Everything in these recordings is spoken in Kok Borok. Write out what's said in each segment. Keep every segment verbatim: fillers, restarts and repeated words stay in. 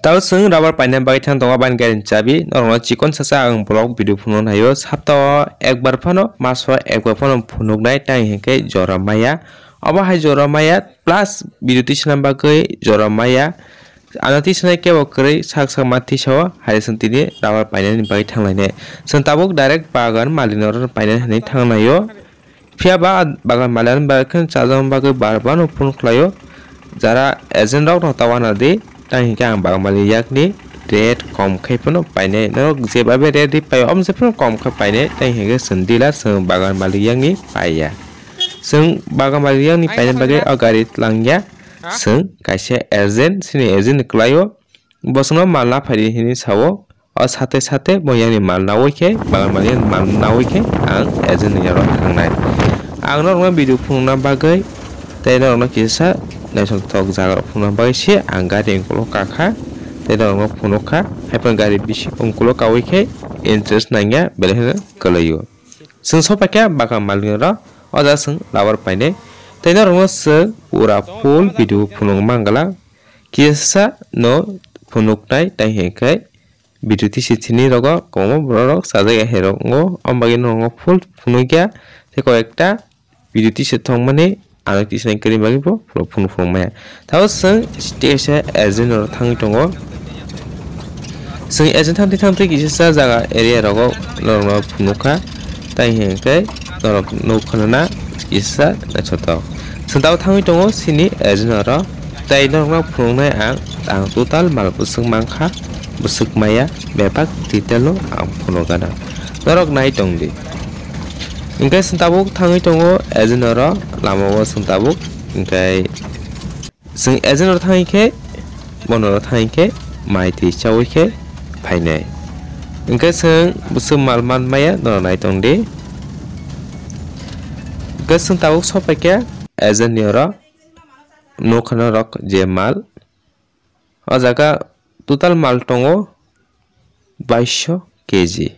Tao chwng rubber paina bagwi thang tongo, abani gari ni chabi norokno chikon sacha ang vlog video phunukna haio. Saptao ekbar phano, maso ekbar phano phunuknai, tang hinkhe jora maya. Obo hai jora maya plus video tisna bagwi jora maya. Ano tisnai kebo kwrwi sak sak ma tisao, hai chwng tini rubber painani bagwi thanglainai. Chwng tabuk direct bagan malikno oro painani hinwi thangnaio. Phiya ba bagan malik bai khe chajakna bagwi bar bar no phone khlaio. Jara agent rok no ta wana di, tang hinkhe ang bagan malik yakni rate kom khai phano painai. Norok jeba bai rate di paio, om se phano kom khe painai, tang hinkhe chwng dealer, chwng bagan malik yakni paiya. Chwng bagan malik yakni paina bagwi o gari tlangya. Chwng kaisa agent, sini agent ni kwlaio. Bosongno mal na phaidi hinwi sao. O sate sate bo yani mal nawi khe, bagan malik mal nawi khe ang agent ni oro thangnai. Ang norokno video phunukna bagwi tei norokno kisa naithokthok jaga rok phunukna bagwi se ang gari ungkulo kakha tei norokno phunukha. Haiphano gari bisi ungkulo kawi khe interest nangya belai kheno kwlaio. Chwng sopaikha bagan malik oro, o jaga chwng rubber painai tei norokno chwng pura full video phunuk manglak. Kisa no phunuknai tei hinkhe video tisi thini rogo kwbangma borok rok chajak ya hai rok wngo, o bagwi norokno full phunukya tei koi ekta video tisi thokmani ano tisnai kwrwi bagwi bo phunuk phunuk maya. Tao chwng tei kaisa agent oro thangwi tongo. Chwng agent thangtwi thangtwi kisa jaga area rogo norokno phunukha. Tei hinkhe norok nuk khna na kisa naithotok. Chwng tao thangwi tongo sini agent oro. Tei norokno phunuknai ang, ang total mal bwswk mankha, bwswk maya, bebak detail no ang phunukgana. Norok nai tongdi. Hinkhe chwng tabuk thangwi tongo agent oro, lama o chwng tabuk. Hinkhe chwng agent oro thangwi khe, bono oro thangwi khe, mai twi chawi khe phainai. Hinkhe chwng bwswk mal man maya, norok nai tongdi. Hinkhe chwng tabuk sopaikha agent ni oro, nuk khna rok je mal. O jaga total mal tongo baisho K G.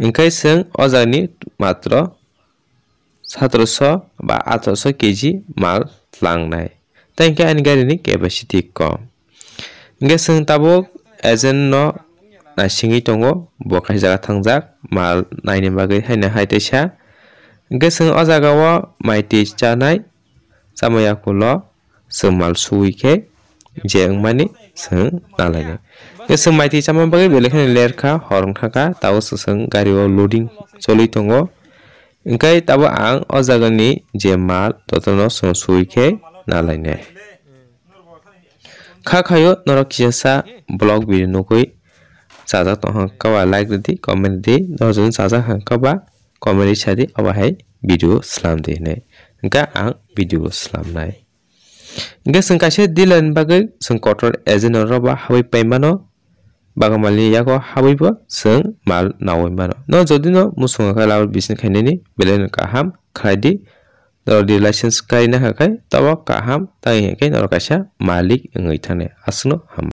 Hinkhe chwng o jagani matro satroso ba atroso K G mal tlangnai. Tei hinkhe ani gari ni capacity kom. Hinkhe chwng tabuk agent no naisingwi tongo, bo kaisa jaga thangjak mal naini bagwi haino hai teisa. Hinkhe chwng o jaga o mai twi chanai, chama yakulo chwng mal suwi khe je wngmani chwng nalainai. Tei chwng mai twi chama bagwi belai kheno ler kha, hor wng thang kha, tabuk chwng gari o loading choli tongo. Hinkhe tabuk ang o jagani je mal jotono chwng suwi khe nalainai. Kha khaio norok kisa sa vlog video nugwi chajak tong kha ba like rwdi, comment rwdi, norok jodi chajak kha ba comment rwi sadi, obo hai video slam di hinwi. Hinkhe ang video slamnai. Hinkhe chwng kaisa dealer ni bagwi chwng kotor agent rok bo habwi pai mano, bagan malik ni yago habwi bo chwng mal nawi mano. No jodi no muchungo khe labo bising khainani belai no kaham khlai di. Norok di license kaina kha khai tobo kaham, tei hinkhe norok kaisa malik wngwi thangnai. Aswkno hambai.